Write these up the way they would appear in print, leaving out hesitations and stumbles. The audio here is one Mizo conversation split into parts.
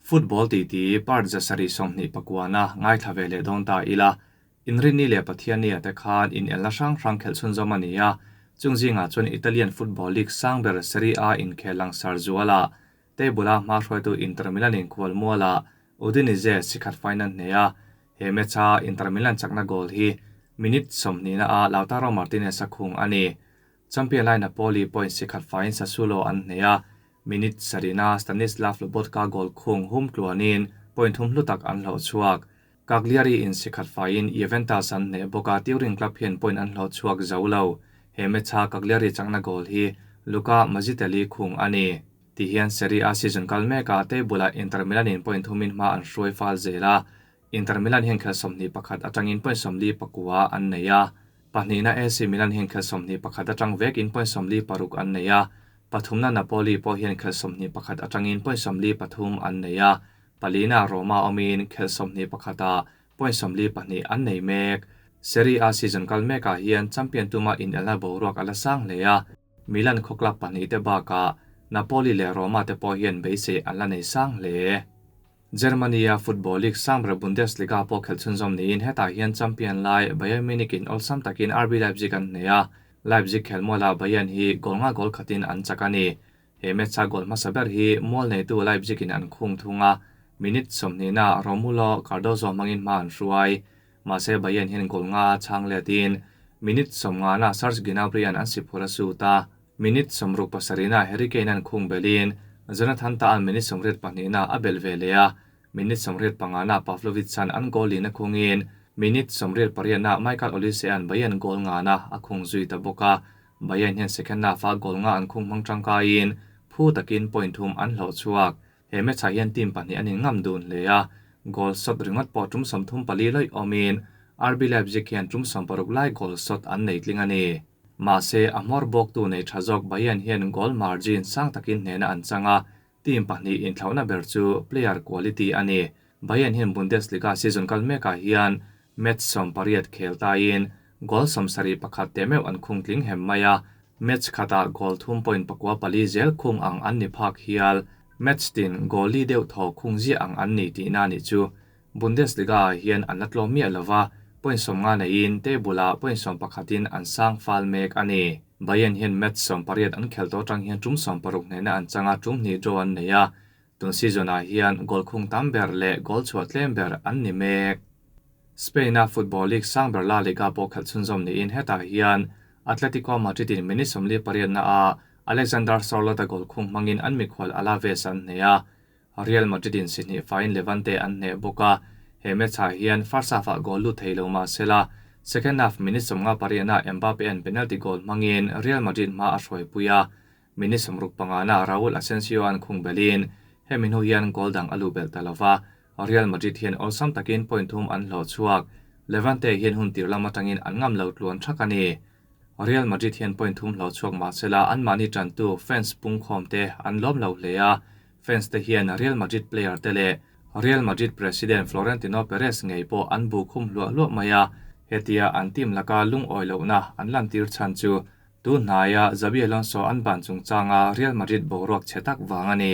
Football titi part 729-a ngaithla ve leh dawn ta ila, Inrinni leh Pathiannia te khan inelna hrang hrang khelh chhunzawm a ni a, chung zingah chuan Italian football league sang ber Serie A inkhel langsar zuala table-a hma hruaitu Inter Milan in khual mualah Udinese sikhat final hneh a, he match-a Inter Milan chakna goal hi minute 20 ah Lautaro Martinez-a khung a ni. Champion lai Napoli point sikhat faiin Sassuolo an hneh a, minute sarihna Stanislav Lobotka goal khung hum tluanin point thum hlu tak an hlawh chhuak. Cagliari in sikhat faiin Juventus an hneh bawk a, Turin club hian point an hlawh chhuak zo lo. He match-a Cagliari chakna goal hi Luca Mazzitelli khung a ni. Ti hian Serie A season kal mekah table-ah Inter Milan in point thumin hma an hruai fal zel a, Inter Milan hian khel 21 atangin point 49 an nei a. Pahnihna AC Milan hian khel 21 atang vekin point 46 an nei a. Pathumna Napoli pawh hian khel 21 atangin point 43 an nei a. Palina Roma awmin khel 21 ah point 42 an nei mek. Serie A season kal mekah hian champion tuma inelna boruak a la sang hle a. Milan khaw club pahnih te bakah Napoli leh Roma te pawh hian beisei an la nei sang hle. Germany-a football league sang ber Bundesliga pawh khelh chhunzawm niin hetah hian champion lai Bayern Munich in awlsam takin RB Leipzig an hneh a, Leipzig khelmualah Bayern hi goal nga goal khatin an chak a ni. He match-a goal hmasa ber hi mual neitu Leipzig in an khung thung a, minute 20 ah Romulo Cardozo hmangin hma an hruai. Mahse Bayern hian goal nga chhang letin minute 50 na Serge Gnabry an an si phur a sut a, minute 67 na Harry Kane an khung belin Jonathan Tah an minute 82 na a bel ve leh a, minute 85 na Pavlovic chan an goal lin a khungin minute 88 na Michael Olise an Bayern goal nga na a khung zui ta bawk a, Bayern hian second half a goal nga an khung hmang tangkaiin phu takin point thum an hlawh chhuak. He match ah hian team pahnih an inngam dun hle a, goal shot ringawt pawh tum 34 lawih awmin RB Leipzig hian tum 60 lai goal shot an nei tling a ni. Mahse, a hmawr bawktu nei tha zawk Bayern hian goal margin sang takin hnehna an chang a, team pahnih inthlauhna ber chu player quality a ni. Bayern hian Bundesliga season kal mekah hian match 18 khel tain goal 71 te meuh an khung tling hem mai a, match khatah goal 3.94 zel khung ang an ni phak hial. Match tin goal li deuh thaw khung ziah ang an ni tihna ni chu. Bundesliga ah hian an la tlawm miah lova, point 50 neiin table ah point 11 in an sang fal mek a ni. Bayern hian match 18 an khel tawh atang hian tum 60 hnehna an chang a, tum hnih draw an nei a. Tun season ah hian goal khung tam ber leh goal chhuah tlem ber an ni mek. Spain-a football league sang ber La Liga pawh khelh chhunzawm niin hetah hian Atletico Madrid in minute 48 na ah Alexander Sorloth a goal khung hmangin an mikhual Alaves an hneh a. Real Madrid in si hnih faiin Levante an hneh bawk a, he match ah hian first half ah goal lut thei lo mahsela second half minute 58 na Mbappe an penalty goal hmangin Real Madrid hma a hruaipui a, minute 65 na Raul Asensio an khung belin hemi hnu hian goal dang a luh belh ta lova, Real Madrid hian awlsam takin point thum an hlawh chhuak. Levante hian hun tir lam atangin an ngam lo tluan thak a ni. Real Madrid hian point thum hlawh chhuak mahsela anmahni tantu fans pungkhawm te an lawm lo hle a, fans te hian Real Madrid player te leh Real Madrid president Florentino Perez ngei pawh an bu khum hluah hluah mai a, hetia an team laka lungawi lohna an lantir chhan chu tu hnaia Xabi Alonso an ban chungchanga Real Madrid boruak chhe tak vang a ni.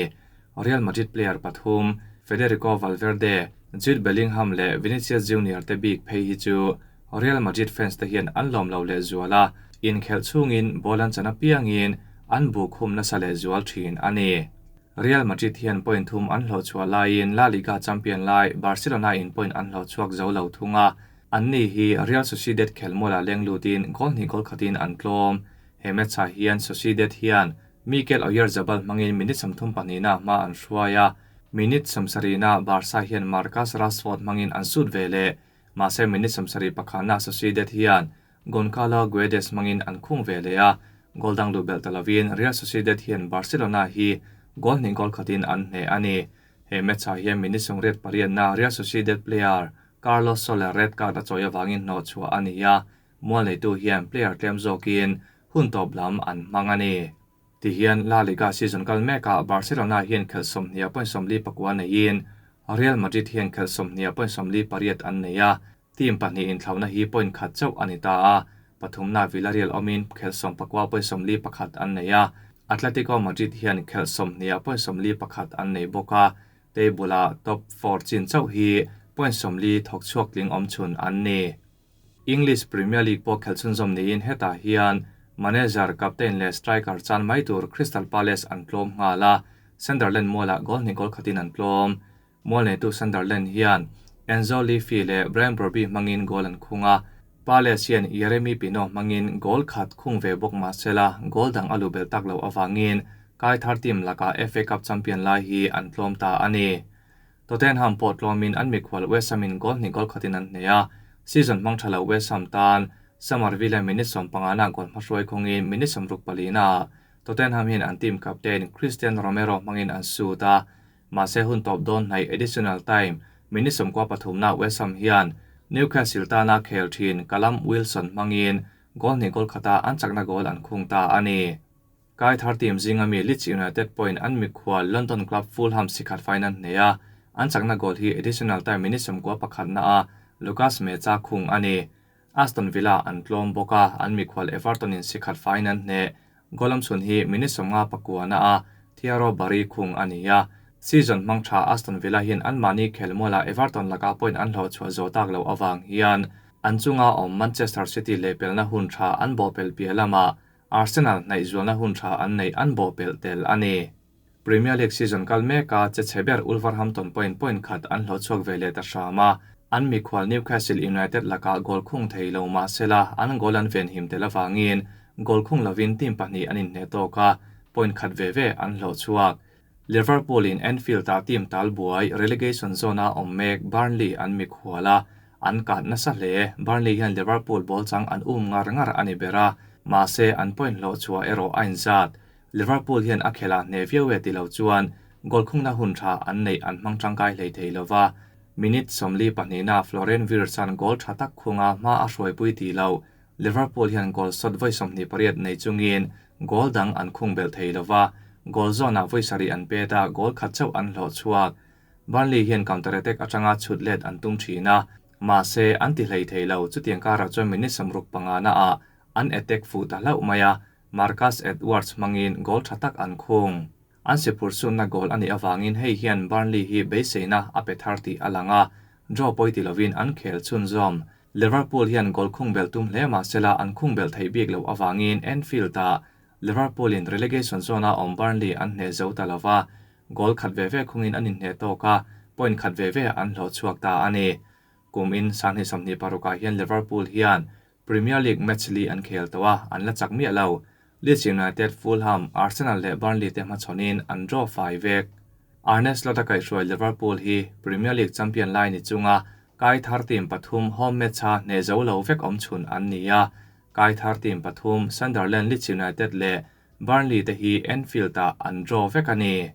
Real Madrid player pathum Federico Valverde, Jude Bellingham leh Vinicius Junior te bik phei hi chu Real Madrid fans te hian an lawm lo leh zual a, inkhelh chungin ball an chan apiangin an bu khum nasa leh zual thin a ni. Real Madrid hian point thum an hlawh chhuah laiin La Liga champion lai Barcelona in point an hlawh chhuak zo lo thung a, an ni hi Real Sociedad khelmualah leng lutin goal hnih goal khatin an tlawm. He match ah hian Sociedad hian Mikel Oyarzabal hmangin minute 32 na hma an hruai a, minute 70 na Barca hian Marcus Rashford hmangin an sut ve leh. Mahse minute 71 na Sociedad hian Goncalo Guedes hmangin an khung ve leh a, goal dang luh belh ta lovin Real Sociedad hian Barcelona hi goal hnih goal khatin an hneh a ni. He match ah hian minute 88 na Real Sociedad player Carlos Soler red card a chawi awangin hnawh chhuah a ni a, mual neitu hian player tlem zawkin hun tawp lam an hmang a ni. Ti hian La Liga season kal mekah Barcelona hian khelh 20.49 neiin Real Madrid hian khelh 20.48 an nei a, team pahnih inthlauhna hi point khat chauh a ni ta a, pathumna Villarreal awmin khelh 19.51 an nei a, Atletico Madrid hian khelh 20.51 an nei bawk a. Table-a top 4 chin chauh hi point 40 thawk chhuak tling awm chhun an ni. English Premier League pawh khelh chhunzawm niin hetah hian manager, captain leh striker chan mai tur Crystal Palace an tlawm nghal a, Sunderland mualah goal hnih goal khatin an tlawm. Mual neitu Sunderland hian Enzo Le Fee leh Brian Brobbey hmangin goal an khung a, Palace hian Yeremy Pino hmangin goal khat khung ve bawk mah sela goal dang a luh belh tak loh avangin kai thar team lakah FA Cup champion lai hi an tlawm ta a ni. Tottenham pawh tlawmin an mikhual West Ham in goal hnih goal khatin an hneh a, season hmang tha lo West Ham tan Summerville minute 15 na goal hmahruai khawngin minute 64 naah Tottenham hian an team captain Cristian Romero hmangin an shoot a, mahse hun tawp dawn hnaih additional time minute 93 na West Ham hian Newcastle tana khel thin Callum Wilson hmangin goal hnih goal khata an chakna goal an khung ta a ni. Kai thar team zinga mi Leeds United point an mikhual London club Fulham sikhat fain an hneh a, an chakna goal hi additional time minute 91 na a Lucas Mecha khung a ni. Aston Villa an tlawm bawk a, an mikhual Everton in sikhat fain an hneh. Goal am chhun hi minute 59 na a Thierry Barry khung a ni a. Season hmang tha Aston Villa hian an mahni khel muala Everton laka point an hlawh chhuah zo tak lo awang hian an chunga awm Manchester City leh pelna hun tha an bawh pel piah lama Arsenal hnaih zualna hun tha an nei an bawh pel tel a ni. Premier League season kal meka che chheber Wolverhampton point point khat an hlawh chhuak ve leh ta hram a, an mikhual Newcastle United laka goal khung thei lo mah sela an goal an ven him tel awangin goal khung lovin team pahnih an inhneh tawk a, point khat ve ve an hlawh chhuak. Liverpool in Anfield ah team tal buai relegation zone a awm mek Burnley an mikhual a, an kat nasa hle. Burnley hian Liverpool ball chang an um ngar ngar ani ber a, mahse an point hlawh chhuah erawh a inzat. Liverpool hian a khela hne viau e ti lo chuan goal khungna hun tha an nei an hmang tangkai hlei thei lova. Minute 42 na Florian Wirtz an goal tha tak khunga hma a hruaipui ti lo. Liverpool hian goal shot voi 28 nei chungin goal dang an khung bel thei lova, goal zone ah voi sari an pet a, goal khat chauh an hlawh chhuak. Burnley hian counter attack atanga chhut let an tum thin a, mahse an ti hlei thei lo. Chutiang karah chuan minute 65 na ah an attack fu ta hlauh mai a, Marcus Edwards hmangin goal tha tak an khung. An sipur sunna goal ani awangin hei hian Burnley hi beiseina a pe thar tih a lang a, draw pawh ti lovin an khel chhun zawm. Liverpool hian goal khung bel tum hle mah sela an khung bel thei bik lo awangin Anfield ah Liverpool in relegation zone a awm Burnley an hneh zo ta lova, goal khat ve ve khungin an inhneh tawk a, point khat ve ve an hlawh chhuak ta a ni. Kum in 2026 ah hian Liverpool hian Premier League match li an khel tawh a, an la chak miah lo. Leeds United, Fulham, Arsenal leh Burnley te hmachhawnin an draw fai vek. Arne Slot a kaihhruai Liverpool hi Premier League champion lai ni chunga kai thar team pathum home match a hneh zo lo vek awm chhun an ni a. Kai thar team pathum Sunderland, Leeds United leh Burnley te hi Anfield ah an draw vek a ni.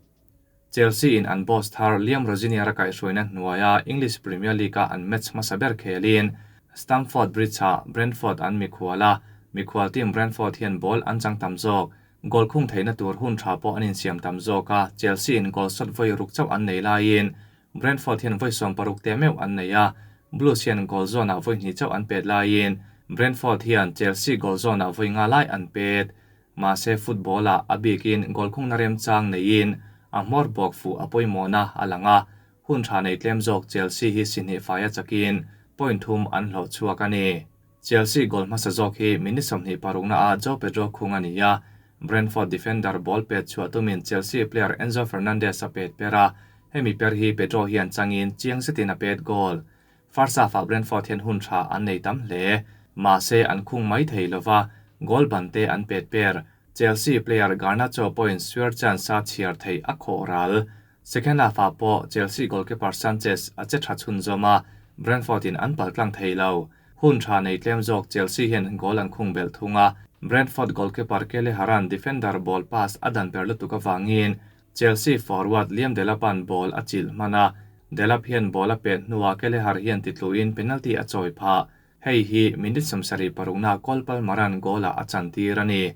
Chelsea in an boss thar Liam Rosenior a kaihhruaina hnuaia English Premier League a an match hmasa ber khelin Stamford Bridge ah Brentford an mikhual a, mikhual team Brentford hian ball an chang tam zawk. Goal khung theihna tur hun tha pawh an insiam tam zawk a, Chelsea in goal shot voi ruk chauh an nei laiin Brentford hian voi 60 te meuh an nei a, Blues hian goal zone ah voi hnih chauh an pet laiin Brentford hian Chelsea goal zone ah voi nga lai an pet. Mahse football ah a bikin goal khung na rem chang neiin a hmawr bawk fu a pawimawh na a lang a, hun tha nei tlem zawk Chelsea hi sihnih fai a chakin point thum an hlawh chhuak a ni. Chelsea goal hmasa zawk hi minute 26 na a João Pedro khung a ni a, Brentford defender ball pet chhuah tumin Chelsea player Enzo Fernandez a pet per a, hemi per hi Pedro hian changin chiang zetin a pet goal. First half ah Brentford hian hun tha an nei tam hle, mahse an khung mai thei lova, goal ban te an pet per. Chelsea player Garnacho point sure chance a chhiar thei a khawh ral. Second half ah pawh Chelsea goalkeeper Sanchez a che tha chhun zawm a, Brentford in an pal tlang thei lo. Hun tha nei tlem zawk Chelsea hian goal an khung bel thung a, Brentford goalkeeper Kelly Haran defender ball pass a dan per lutuk awangin Chelsea forward Liam Delap an ball a chilh hman a, Delap hian ball a pet hnuah Kelleher hian titluin penalty a chawi phah. Hei hi minute 76 na Cole Palmer an goal ah a chan tir a ni.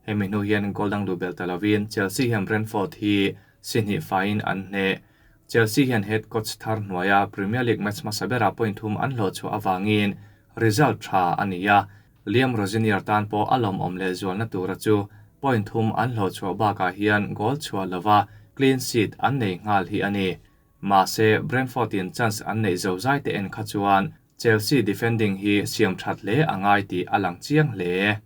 Hemi hnu hian goal dang lu bel ta lovin Chelsea hian Brentford hi sihnih faiin an hneh. Chelsea hian head coach thar hnuaia Premier League match hmasa berah point thum an hlawh chhuah awangin result tha a ni a. Liam Rosenior tan pawh a lawm awm leh zualna tura chu point thum an hlawh chhuah bakah hian goal chhuah lova clean sheet an nei nghal hi a ni. Mahse, Brentford in chance an neih zo zai te en kha chuan Chelsea defending hi siam that hle a ngai tih a lang chiang hle.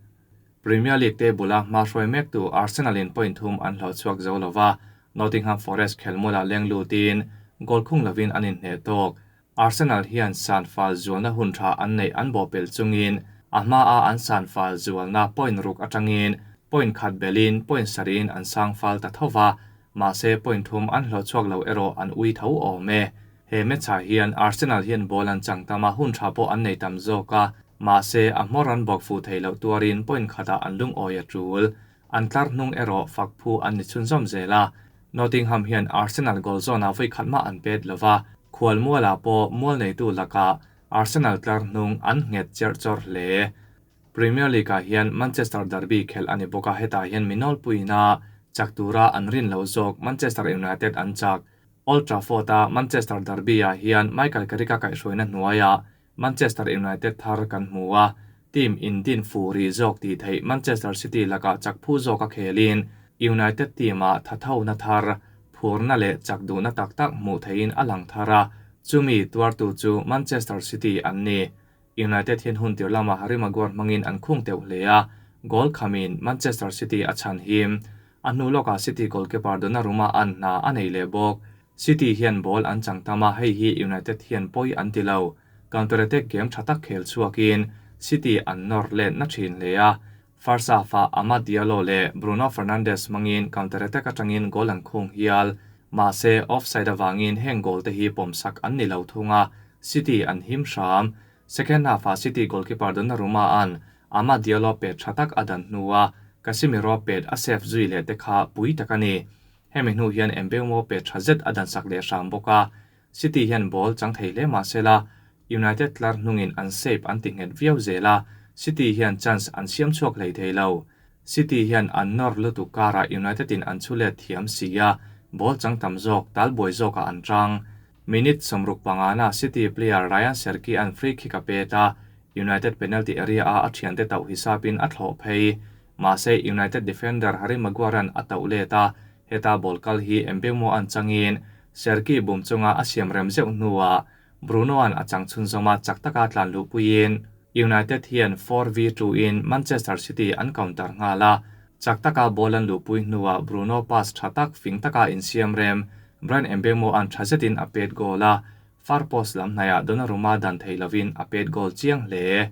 Premier League table a hma hruai mektu Arsenal in point thum an hlawh chhuak zo lova, Nottingham Forest khelmualah leng lutin goal khung lovin an inhneh tawk. Arsenal hian san fal zualna hun tha an neih an bawhpelh chungin a hmaa an san fal zualna point ruk atangin point khat belin point sarihin an sang fal ta tho va, mahse point thum an hlawh chhuak lo erawh an ui tho awm e. He match-ah hian Arsenal hian ball an chang tam a, hun tha pawh an nei tam zawk a, mahse a hmawr an bawk fuh thei loh tuarin point khatah an lungawi a tul. An tlar hnung erawh fak phu an ni chhunzawm zel a, Nottingham hian Arsenal goal zawnah vawi khat mah an pet lova, khual mualah pawh mual neitu lakah Arsenal tlar hnung an nghet cherh chawrh hle. Premier League-ah hian Manchester derby khelh a ni bawk a, hetah hian mi nawlpuiina chak tura an rin loh zawk Manchester United an chak. Old Trafford-a Manchester derby-ah hian Michael Carrick-a kaihhruaina hnuaiah Manchester United thar kan hmu a, team indin fu rih zawk tih theih Manchester City lakah chak phu zawk a khelin United team-ah thathona thar, phurna leh chak duhna tak tak hmuh theihin a lang thar a, chumi tuartu chu Manchester City an ni. United hian hun tir lamah Harry Maguire hmangin an khung teuh hle a, goal khamin Manchester City a chhan him. A hnu lawkah City goalkeeper Donnarumma an hna a nei leh bawk. City hian ball an chang tam a, hei hi United hian pawi an ti lo. Counter attack game tha tak khel chhuakin City an nawr let na thin hle a. First half-ah Amad Diallo leh Bruno Fernandes hmangin counter attack atangin goal an khung hial. Mahse, offside avangin heng goal te hi pawmsak an ni lo thung a, City an him hram. Second half-ah City goalkeeper Donnarumma an Amad Diallo pet tha tak a dan hnua Casemiro pet a save zui leh te kha pui tak a ni. Hemi hnu hian Mbeumo pe tha zet a dansak leh hram bawk a, City hian ball chang thei hle mah se la, United tlar hnungin an shape an ti nghet viau zel a, City hian chance an siam chhuak hlei thei lo. City hian an nawr lutuk karah United in an chhu let thiam si a, ball chang tam zawk talbuai zawkah an tang. Minute 65 na City player Rayan Cherki an free kick a pet a, United penalty area a a thiante tauh hisapin a thlawh phei. Mahse United defender Harry Maguire-a'n a tauh let a, heta ball kal hi Mbeumo an changin Cherki bum chunga a siam rem zeuh hnuah Bruno-a'n a chang chhunzawm a, chak taka tlan luhpuiin United hian 4v2 in Manchester City an counter nghal a, chak taka ball an luhpui hnuah Bruno pass tha tak fing taka insiam rem Bryan Mbeumo-a'n tha zetin a pet goal a, far post lam hnaiah Donnarumma dan thei lovin a pet goal chiang hle.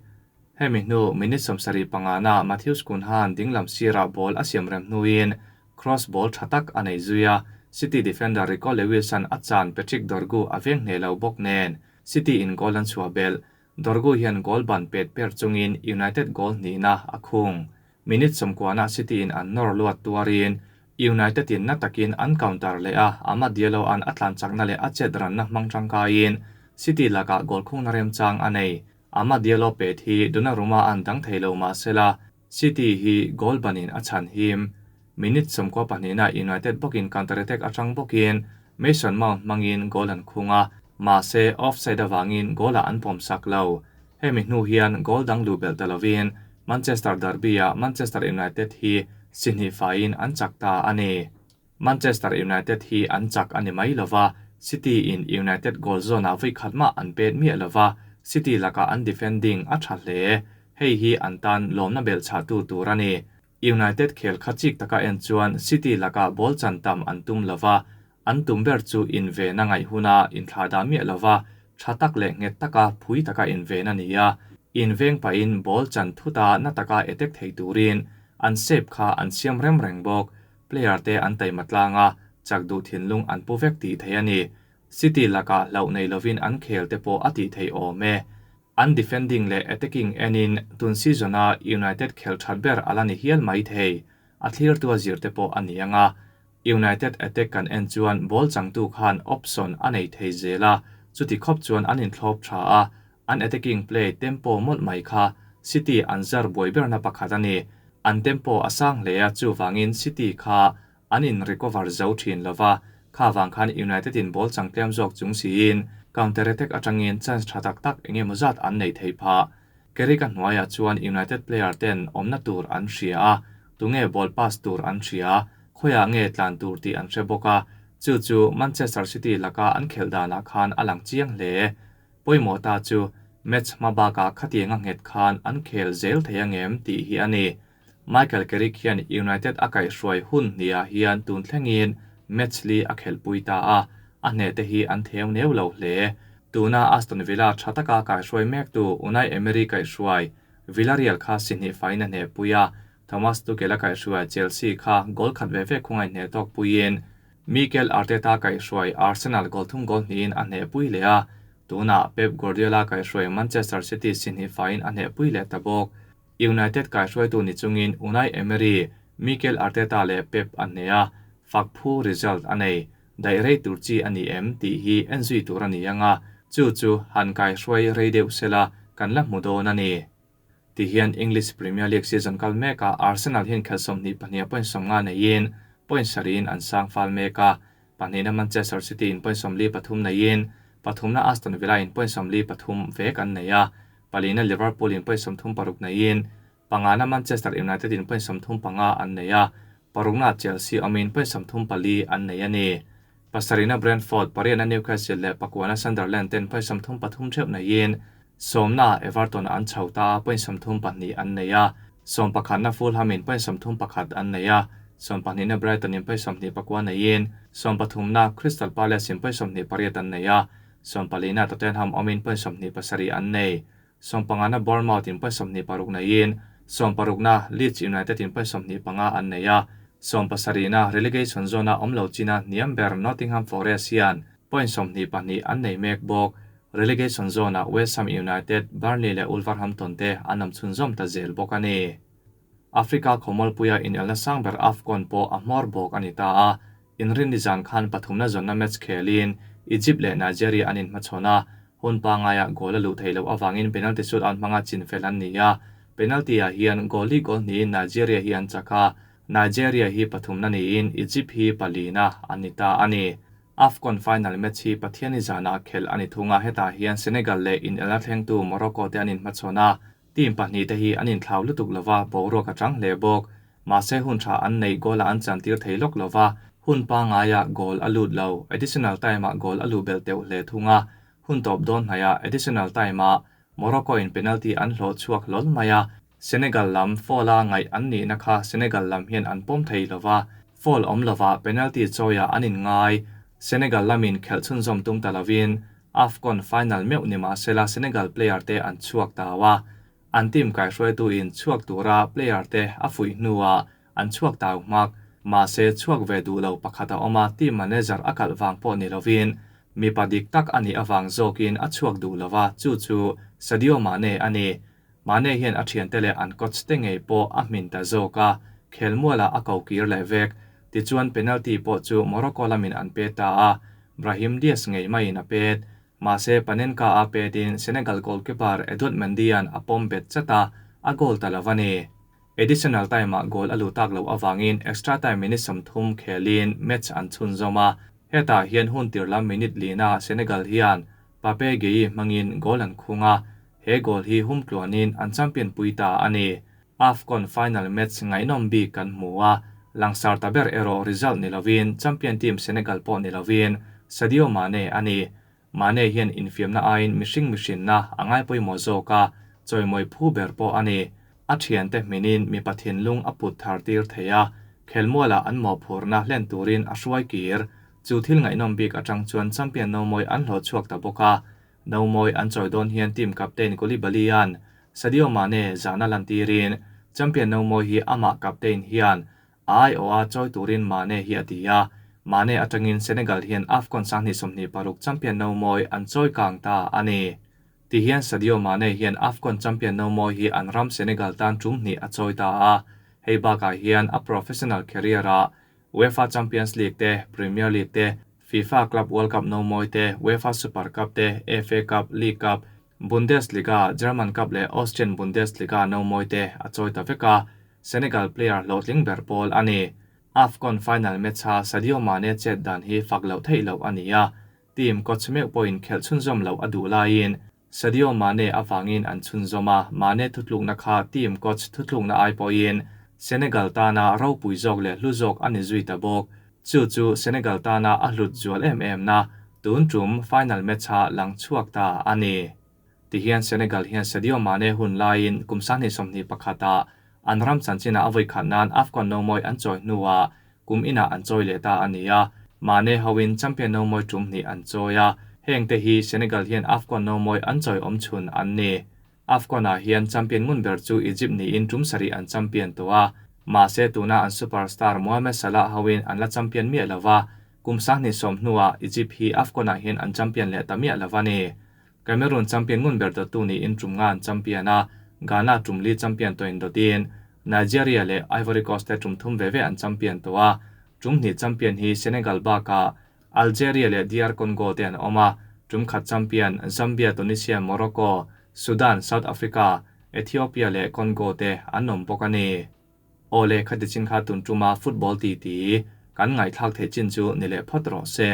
Hemi hnu minute 75 na Matheus Cunha-a'n dinglam sirah ball a siam rem hnuin cross ball tha tak a nei zui a, City defender Rico Lewis-a'n a chan Patrick Dorgu a veng hneh lo bawk nen City in goal an chhuah belh. Dorgu hian goal ban pet per chungin United goal hnihna a khung. Minute 90 na City in an nawr luat tuarin United in na takin an counter leh a, Amad Diallo-a'n a tlan chakna leh a chet ranna hmang tangkaiin City lakah goal khungna remchang a nei. Amad Diallo pet hi Donnarumma an dang thei lo mah sela, City hi goal banin a chhan him. Minute 92 na United bawkin counter attack atang bawkin Mason Mount hmangin goal an khung a, mahse offside avangin goal-ah an pawmsak lo. Hemi hnu hian goal dang luh belh ta lovin Manchester derby-ah Manchester United hi si hnih faiin an chak ta a ni. Manchester United hi an chak a ni mai lova, City in United goal zone-ah vawi khat mah an pet miah lova, City lakah an defending a tha hle. Hei hi an tan lawmna belh chhahtu tur a ni. United khel kha chik taka en chuan City lakah ball chan tam an tum lova, an tum ber chu inven a ngaih huna inthlah dah miah lova, tha tak leh nghet taka phui taka inven a ni a. Inveng pahin ball chan thuta na taka attack thei turin an shape kha an siam rem reng bawk. Player te an taima tlang a, chak duh thinlung an pu vek tih thei a ni. City lakah hlauh nei lovin an khel te pawh a tih theih awm e. An defending leh attacking enin tun season-a United khel that ber a la ni hial mai thei. A thlir tu a zir te pawh a ni ang a. United attack kan en chuan ball changtu khan option a nei thei zel a, chuti khawp chuan an inthlawp tha a, an attacking play tempo mawlh mai kha City an zar buai berna pakhat a ni. An tempo a sang hle a, chuwangin City kha an in recover zo thin lova, kha wang khan United in ball chang tlem zawk chung siin counter attack atangin chance tha tak tak engemaw zat an nei thei pha. Carrick a hnuaiah chuan United player ten awmna tur an hria a, tunge ball pass tur an hria, khoiah nge tlan tur tih an hre bawk a. Chu chu Manchester City laka an khelh danah khan a lang chiang hle. Pawimawh ta chu match hma bakah khatiang a nghet khan an khel zel thei angem tih hi a ni. Michael Carrick hian United a kaihhruai hun hniah hian tun thlengin match li a khelhpui ta a, a hnehte hi an theu neu lo hle. Tuna Aston Villa tha taka kaihhruai mektu Unai Emery kaihhruai Villarreal kha si hnih faiin a hnehpui a, Thomas Tuchel a kaihhruai Chelsea kha goal khat ve ve khungaih hneh tawk puiin Mikel Arteta kaihhruai Arsenal goal thum goal hnihin a hnehpui leh a, tunah Pep Guardiola kaihhruai Manchester City si hnih faiin a hnehpui leh ta bawk. United kaihhruaitu ni chungin Unai Emery, Mikel Arteta leh Pep a hneh a, fak phu result a nei. Daih rei tur chi a ni em tih hi en zui tur a ni ang a, chu chu han kaihhruai rei deuh sela kan la hmu dawn a ni. Ti hian English Premier League season kal mekah Arsenal hian khelh 22 point 50 neiin point sarih in an sang fal mek a, pahnihna Manchester City in point 43 neiin pathumna Aston Villa in point 43 vek an nei a, palina Liverpool in point 36 neiin pangana Manchester United in point 35 an nei a, parukna Chelsea awmin point 34 an nei a ni. Pasarihna Brentford, pariatna Newcastle leh pakuana Sunderland ten point 33 theuh neiin sawmna Everton an chho ta a point 32 an nei a, sawmpakhatna Fulham in point 31 an nei a, sawmpahnihna Brighton in point 29 neiin sawmpathumna Crystal Palace in point 28 an nei a, sawmpalina Tottenham awmin point 27 an nei. Sawmpangana Bournemouth in point 26 neiin sawmparukna Leeds United in point 25 an nei a, sawmpasarihna relegation zone a awm lo china hniam ber Nottingham Forest hian point 22 an nei mek bawk. Relegation zone a West Ham United, Burnley leh Wolverhampton te an awm chhunzawm ta zel bawk a ni. Africa khawmualpuia inelna sang ber AFCON pawh a hmawr bawk a ni ta a, inrinni zan khan pathumna zawnna match khelin Egypt leh Nigeria an inhmachhawn a, hun pangaia goal a luh theih loh avangin penalty shootout hmanga chinfel an ni a, penalty ah hian goal li goal hnihin Nigeria hi an chak a, Nigeria hi pathumna niin Egypt hi palina an ni ta a ni. AFCON final match hi Pathianni zanah khelh a ni thung a, hetah hian Senegal leh inelna thlengtu Morocco te an inhmachhawn a, team pahnih te hi an inthlau lutuk lova boruak a chang hle bawk. Mahse hun tha an neih goal a an chantir thei lawk lova, hun pangaia goal a lut lo, additional time ah goal a luh belh teuh hle thung a, hun tawp dawn hnaihah additional time ah Morocco in penalty an hlawh chhuak hlawl mai a, Senegal lam foul a ngaih an nihna kha Senegal lam hian an pawm thei lova, foul awm lova penalty chawiah an inngai. Senegal lamin khelh chhunzawm tum ta lovin AFCON final meuh ni mahsela Senegal player te an chhuak tau a, an team kaihhruaitu in chhuak tura player te a fuih hnuah an chhuak tau hmak. Mahse chhuak ve duh lo pakhat a awm a, team manager a kalh vang pawh ni lovin mipa dik tak a nih avang zawkin a chhuak duh lova, chu chu Sadio Mane a ni. Mane hian a thiante leh an coach te ngei pawh a hmin ta zawk a, khelmualah a ko kir leh vek. Tichuan penalty pawh chu Morocco lamin an pe ta a, Brahim Diaz ngei maiin a pet. Mahse Panenka a petin Senegal goalkeeper Edouard Mendy-a'n a pawm bet chat a, a goal ta lo a ni. Additional time-ah goal a luh tak loh avangin extra time minute 30 khelin match an chhunzawm a, hetah hian hun tir lam minute lina Senegal hian Pape Gueye hmangin goal an khung a, he goal hi hum tluanin an champion pui ta a ni. AFCON final match ngaihnawm bik kan hmu a, langsar ta ber erawh result ni lovin champion team Senegal pawh ni lovin Sadio Mane a ni. Mane hian infiamna aiin mihring mihrinna a ngai pawimawh zawk a, chawimawi phu ber pawh a ni. A thiante hminin mipa thinlung a put thar tir thei a, khelmualah an mawhphurhna hlen turin a hruai kir. Chu thil ngaihnawm bik atang chuan champion nomawi an hlawh chhuak ta bawk a, nomawi an chawi dawn hian team captain Koulibaly-a'n Sadio Mane zahna lantirin champion nomawi hi amah captain hian a aiawh a chawi turin Mane hi a ti a, Mane atangin Senegal hian AFCON 2026 champion nomawi an chawi kang ta a ni. Ti hian Sadio Mane hian AFCON champion nomawi hi an ram Senegal tan tum hnih a chawi ta a, hei bakah hian a professional career ah UEFA Champions League te, Premier League te, FIFA Club World Cup nomawi te, UEFA Super Cup te, FA Cup, League Cup, Bundesliga, German Cup leh Austrian Bundesliga nomawi te a chawi ta vek a, Senegal player hlawhtling ber pawl a ni. AFCON final match a Sadio Mane chet dan hi fak loh theih loh a ni a, team coach meuh pawhin khelh chhunzawm loh a duh laiin Sadio Mane avangin an chhunzawm a, Mane thutlukna kha team coach thutlukna ai pawhin Senegal tana ropui zawk leh hlu zawk a ni zui ta bawk. Chu chu Senegal tana a hlut zual em em na, tun tum final match-a lang chhuak ta a ni. Tihian Senegal hian Sadio Mane hun laiin kum 2021 ah an ram chanchina a vawi khat nan AFCON nomawi an chawi hnuah kum inah an chawi leh ta a ni a, Mane hoin champion nomawi tum hnih an chawi a, heng te hi Senegal hian AFCON nomawi an chawi awm chhun an ni. AFCON-ah hian champion ngun ber chu Egypt niin tum sarih an champion tawh a, mahse tuna an superstar Mohamed Salah hoin an la champion miah lo va, kum 20 hnuah Egypt hi AFCON-ah hian an champion leh ta miah lo a ni. Cameroon champion ngun ber dawttu niin tum nga an champion a, Ghana tum li champion tawhin dawtin Nigeria leh Ivory Coast te tum thum ve ve an champion tawh a, tum hnih champion hi Senegal bakah Algeria leh DR Congo te an awm a, tum khat champion Zambia, Tunisia, Morocco, Sudan, South Africa, Ethiopia leh Congo te an awm bawk a ni. Awle, khati chin kha tun tuma football titi kan ngaihthlak theih chin chu ni leh phawt rawh se.